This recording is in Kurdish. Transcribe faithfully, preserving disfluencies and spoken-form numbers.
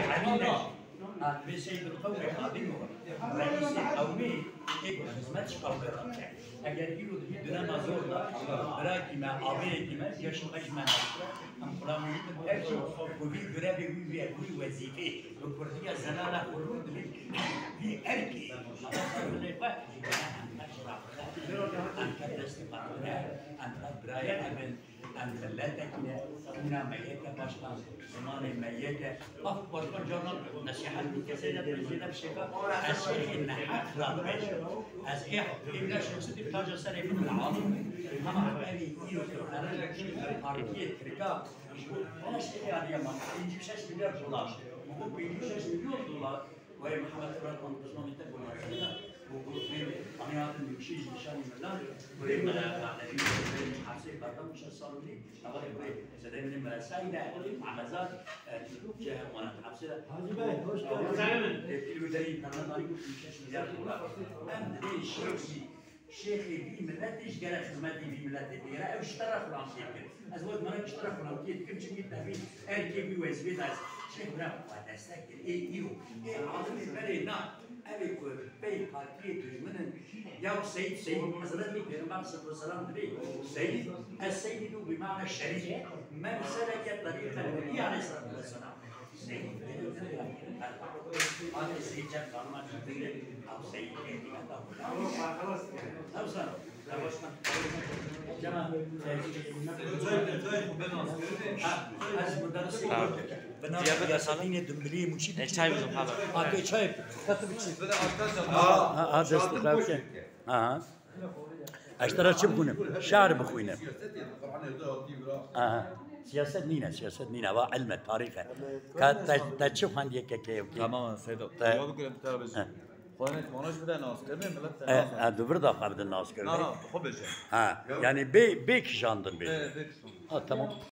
Elî Necî, em bê Seydil Qewmê Xadîm û reîsê qewmê ê ku xizmet ji qewmê re dike. Eger îro di vî dunema zor de birakî me, abêyekî me, geşo me ji me neşire, em xulamî dibin, her jî ku vî grevê wî, wî, wî wezîfê bi kurdiya zelala xwe rû dibî, vî erkê, hema ser dilê xwe, em her ji raxwe, em her destê xwe rû ne, em her birayê hev in. Em miletekî ne, dîna me yek e, başkan, zimanê me yek e. Af başkan, carna nesîhet bike, seyda bêjê ne bişêka, ez şêxê neheq radibêjim. Ez ê, ê ne şexsî dî taca serê min li alî. Hema evî îro partiyê Tirka, ji bo ne şêxê Adıyaman, pêncî şeş milyar dolar. Ji bo pêncî şeş milyon dolar, Wê Mihemed Fırat Hanım, Osmanlı Tek Komitesi'nde bu grup bir anayatın yükşi nişanı mırdan, buraya merakanları, buraya hapse bardan bir şey salonlu, ama buraya sedemini merasayla, amazat, Türkçe, manat hapse. Hacı Bey, hoş geldiniz. Tepkili bir derin, tanrı tanrı bu yükşi milyar dolar. Hem de bir şey Şêxê vî miletê ji gere xizmetê vî miletê digere, ew ji te re xulamtiyê dikin. Ez wek milet ji te re xulamtiyê dikim, çimkî te vî erkê wî wezîfê da ez. Şêx bira xwe destek kir. Ê îro, ê alimê berê na, ev ê ku pey partiyê dijmin in. Ya Seyîd, Seyîd Hezretî Pêxember sallallahu aleyhi ve sellem dibê, Seyîd, ez Seyîdî dû bi mane şerîf. Me bi sereke terîqe wî aleyhissalatu vesselam. Çay bidim, abi. Çay bidim, abi. Ha, ha, dest, ha, ha. Ha, ha. Ez te re çi bixwînim? Şiir bixwînim. Aha. Siyaset nîne, siyaset nîne. Va ilm e, tarîx e. Ka te, te çi xwendiye kekeyê wekî? Tamam, Seydo. Te- Ya bigirem, te bêjim. He. Xwe ne, manaş bide nas kirinê, millet te E, nas e, di vir de xwe bidin nas kirinê. Na, na, tu xwe bêje. Ha, yani bê, bê kijandin bê. E, bê kijandin. Ha, tamam.